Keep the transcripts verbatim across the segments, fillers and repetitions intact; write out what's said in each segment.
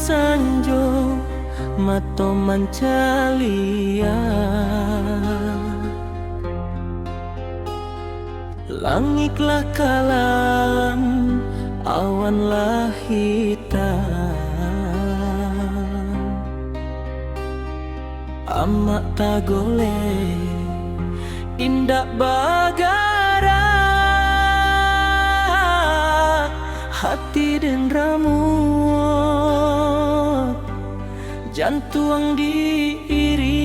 Sanjo mato mancaliak, langik lah kalam, awan lah hitam. Amak tagolek, indak bagarak, hati den ramuak, jantuang diirik.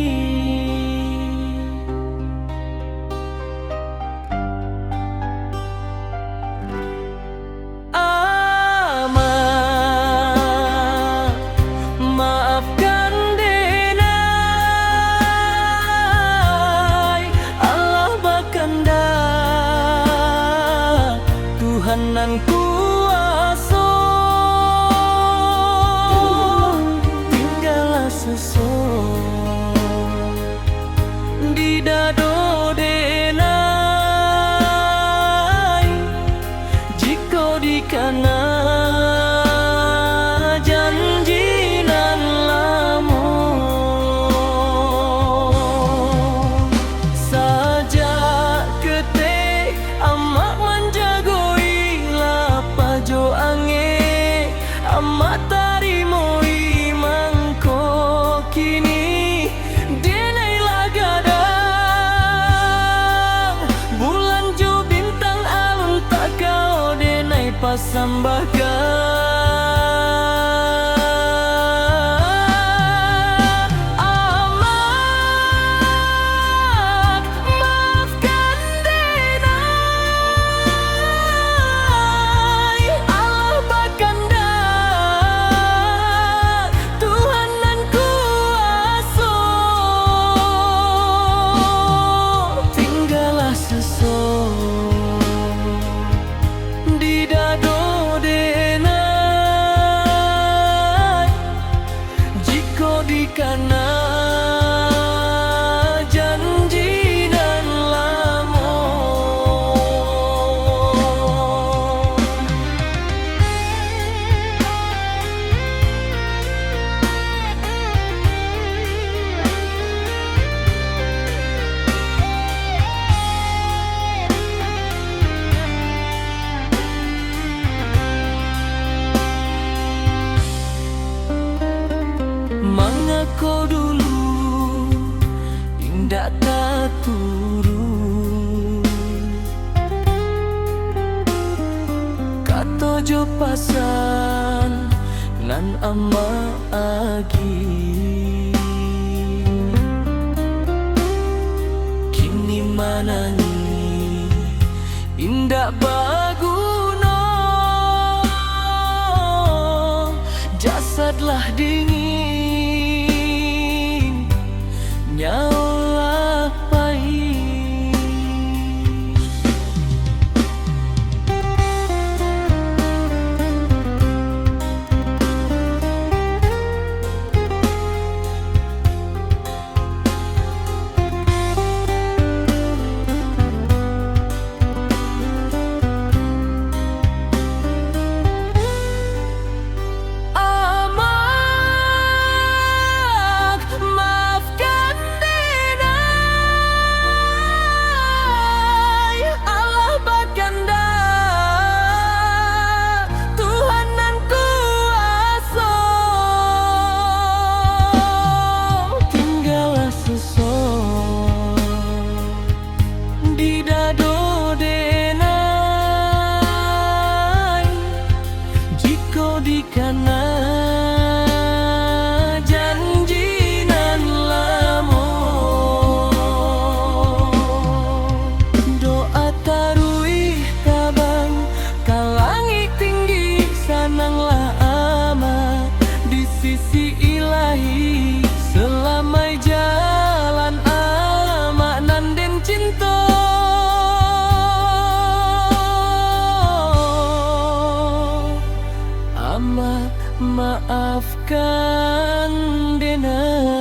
Amak, maafkan denai, Allah bakandak, Tuhan nan kuaso. Tinggalah seso di dado denai, jikok dikana janji nan lamo. Sajak ketek Amak manjagoi lapah jo angek, Amak tarimoi mangko kini. Denai lah gadang, bulan jo bintang alun takao denai pasambahkan. Amak, maafkan denai, Allah bakandak, Tuhan nan kuaso. Tinggalah seso di dado denai, jikok dikana janji nan lamo. Mangako dulu indak taturuik kato jo pasan nan Amak agiah? Kini manangih indak baguno, jasad lah dingin, nyawo lah payah. Amak, maafkan denai, Allah bakandak, Tuhan nan kuaso. Tinggalah seso di dado denai, jikok dikana janji nan lamo. Doa taruih tabang ka langik tinggi, sananglah Amak di sisi Ilahi, salamai jalan Amak nan den cinto. Amak, maafkan denai.